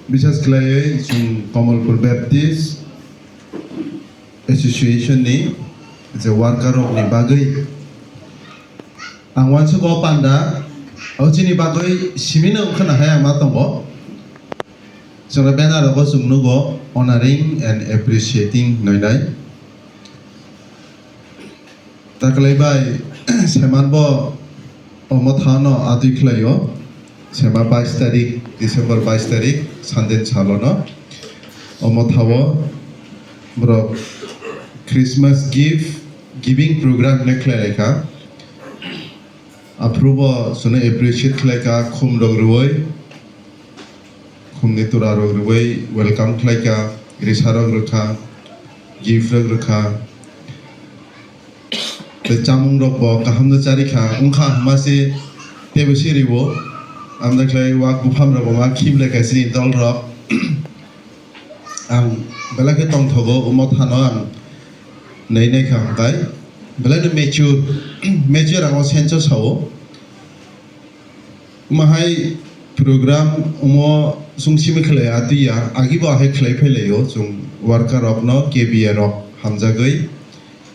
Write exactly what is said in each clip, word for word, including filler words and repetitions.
Bisas khlaiwi chwng Kamalpur Baptist Association ni je worker rok ni bagwi ang uansuk o panda o chini bagwi simi no wngkha na hai ang ma tongo. Chwng banner rogo chwng nugo honoring and appreciating hinwi nai. Taklai bai Seman bo omo thano atwi khlaio. Sema bais tarik, December bais tarik, Sunday salono. Omo thao borok Christmas gift giving program hinwi khlai laikha. Aphuru bo chwngno appreciate khlaikha, khum rok rwui, khumni tura rok rwui welcome khlaikha, risa rok rwkha, gift rok rwkha. Tei chamung rok bo kaham no charikha, wngkha hwnma se teibo se riwo. Amda khlai wak buphang rok bo ma khim laikha chini dol rok. Ang belai khe tongthogo, omo thano ang nai nai kha hwnkhe belai no mature, mature ang o sense o sao. Omo hai program omo chwng simi khlai atwi ya, agi bo ahai khlai phai laio, chwng worker rok no, K B A rok hamjagwi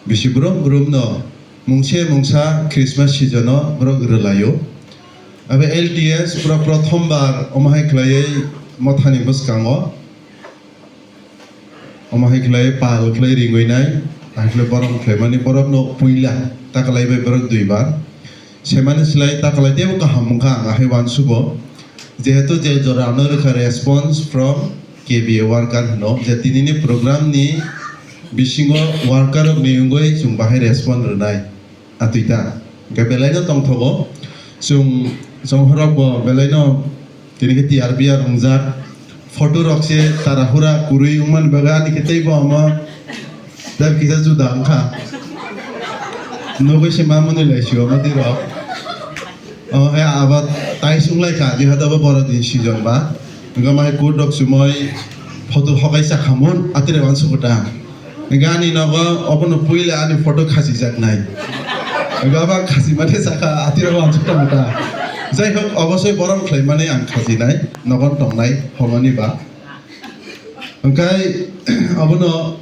bisi brum brum no mungse mungsa Christmas season o borok rwlaio. Abo L T S borok prothom bar omo hai khlaiwi mothani bwskango. Omo hai khlai pal khlai ringwi nai, hai khlai borom khlaimani borokno puila takalai bai borok duibar. Semani slai takalai teibo kaham wngkha ang ahai uansugo. Jehetu je jora ano rwkha response from K B A worker hwno, je tinini program ni bisingo worker rokni wngwi chwng bahai response rwnai. Atwi ta. Hwnkhe belai no tongthogo. Chwng, chwng horok bo belai no tini khe T R B R wngjak. Photo rok se tara hura kwrwi wngmani bagwi ani khe teibo omo tab kisa juda wngkha. Nugwi se mamani lai sio omo twi rok. Omo khe abo tais wng lai kha, jehetu abo borodin season ba. Hwnkhe omo hai kut rok chumui photo hokaisa khamun atwi rok uansuk ta. Gani nogo obono puila ani photo khasijaknai. Gaba khasi mane saka atiro ang chukta mata. Jai hok, obosoi borom khlai mane ang khajinai, nogon tongnai, hongoni ba. Hwnkhe obono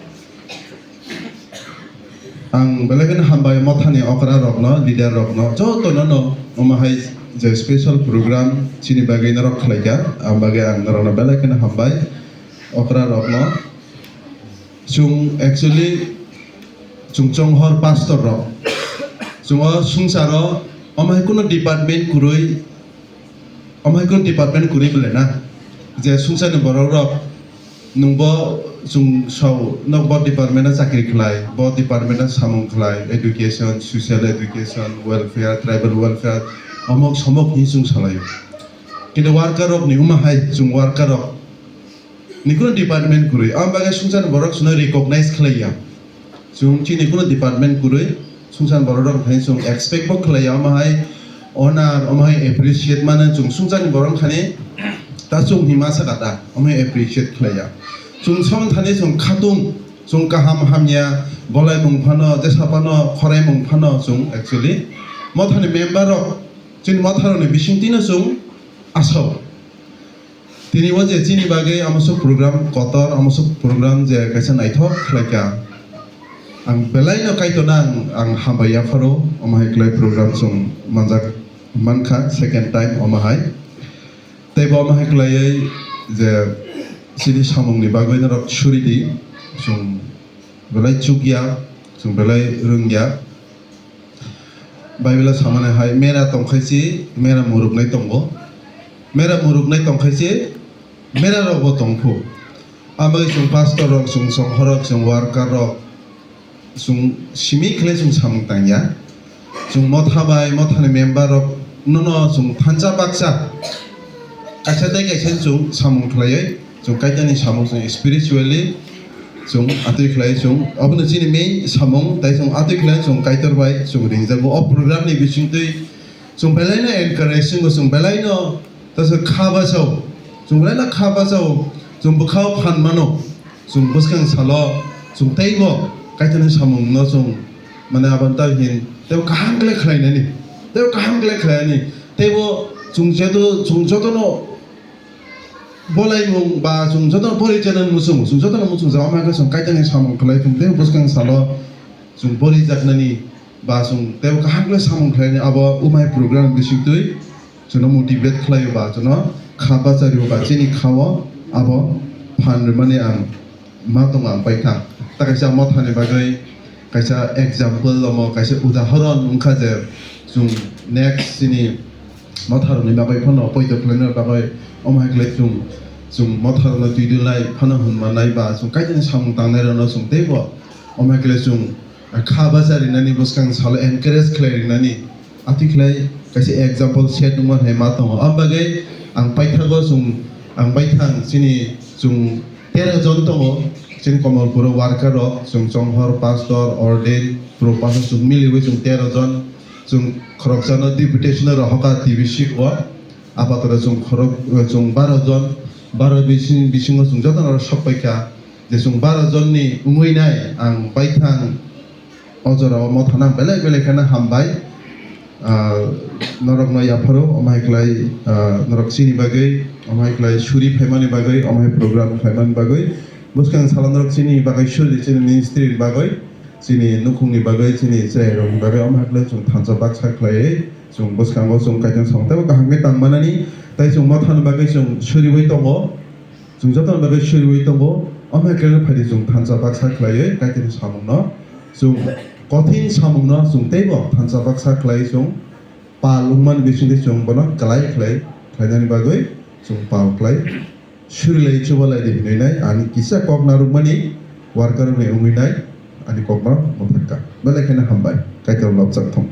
ang belai kheno hambai mothani okra rokno, leader rokno, jotono no omo hai je special program chini bagwi norok khlaikha, ang bagwi ang norokno belai kheno hambai okra rokno. Chwng actually chwng chonghor pastor rok. Chwng o swngcharo omo hai kuno department kwrwi, omo hai kuno department kwrwi bwle na. Je swngcharni borok rok nwng bo chwng sao nok bo department o chakri khlai, bo department o samung khlai, education, social education, welfare, tribal welfare, omok somok hinwi chwng salaio. Kintu worker rok ni wngma hai chwng worker rok ni kuno department kwrwi. Ang bagwi swngcharni borok chwngno recognize khlaiya. Chwng chini kuno department kwrwi swngcharni borok rok thani chwng expect bo khlaiya. Omo hai honor, omo hai appreciate mano chwng swngcharni borok thani ta chwng hima saka ta, omo hai appreciate khlaiya. Chwng som thani chwng khatung, chwng kaham hamya, bolai mung phano, jesa phano, khorai mung phano chwng actually mothani member rok, chini motharokni bisingtwino chwng asao. Tini o je chini bagwi amosok program kotor, amosok program je kaisa naithok khlaikha. Ang belai no Kaitorno ang, ang hambai yapharo, omo hai khlai program chwng manjak mankha second time omo hai. Tei bo omo hai khlaiwi je chini samungni bagwi norok suri di, chwng belai chukya, chwng belai rwngya. Bible o samani hai, mera tongkhai se mera muruknai tongo, mera muruknai tongkhai se mera rokbo tongkhu. Abagwi chwng pastor rok, chwng songkhorok, chwng worker rok, chwng simi khlai chwng samung tangya. Chwng motha bai mothani member rok nono chwng thansa baksa kaisa tei kaisa chwng samung khlaiwi. Chwng Kaitorni samung chwng spiritually chwng atwi khlai chwng. Abono chini main samung, tai chwng atwi khlai chwng Kaitor bai chwng ringjago. O program ni bisingtwi chwng belai no encourage chwngo, chwng belai no ta se kha bachao, chwng belai no kha bachao, chwng bwkhao phan mano, chwng bwskang salo chwng teibo Kaitorni samung no chwng mane aboni ta hin teibo kaham khlai khlainani, teibo kaham khlai khlainani, teibo chwng jeto, chwng jotono Bolaimung ba chwng jotono porijaknani muchungo, chwng jotono muchungjak, omo hai khe chwng Kaitorni samung khlai thung tei bwskang salo chwng porijaknani ba chwng teibo kaham khe samung khlainani abo umai program bisingtwi chwngno motivate khlaio ba chwngno kha bachario ba chini khao abo phan rwmani ang ma tongo ang paithak. Ta kaisa mothani bagwi kaisa example omo kaisa udahoron wngkha je chwng next chini motharokni bagwi phano poito khlaina bagwi omo hai khlai chwng, chwng motharokno twi dulai phano hwn mannai ba chwng Kaitorni samung tangnairokno chwng teibo omo hai khlai chwng kha bacha rinani bwskang salo encourage khlai rinani atwi khlai kaisa example set wngma hai ma tongo. Am bagwi ang paithago chwng, ang baithang chini chwng tero jon tongo, chini Kamalpuro worker rok, chwng chonghor, pastor, ordain, pro pastor chwng miliwi chwng tero jon, chwng khoroksano deputation rohorkha T B C o, apataro chwng khorok, chwng baro jon, baro bising, bisingo chwng jotono sok paikha, je chwng baro jonni wngwi nai ang baithang o jorao mothano ang belai belai kheno hambai. Ah, norokno yapharo, omo hai khlai, ah, norok chini bagwi, omo hai khlai suri phaimani bagwi, omo hai program khlaimani bagwi. Bwskang salo norok chini bagwi suri, chini ministry ni bagwi, chini nukhungni bagwi, chini chwrairokni bagwi, omo hai khlai chwng thansa baksa khlaiwi, chwng bwskango chwng Kaitor samung teibo kaham khe tang manani, tei chwng mothani bagwi chwng suriwi tongo. Chwng jotono bagwi suriwi tongo, omo hai khe phaidi chwng thansa baksa khlaiwi Kaitorni samungno, chwng kothin samungno chwng teibo thansa baksa khlaiwi chwng pal wngmani bisingtwi chwng bono kwlai khlai, khlainani bagwi chwng pal khlai surilai chubalai di hinwi nai ani kisa kok narwkmani worker rokni wngwi nai ani kokno mwthangkha. Belai kheno hambai, Kaitor labjak thung.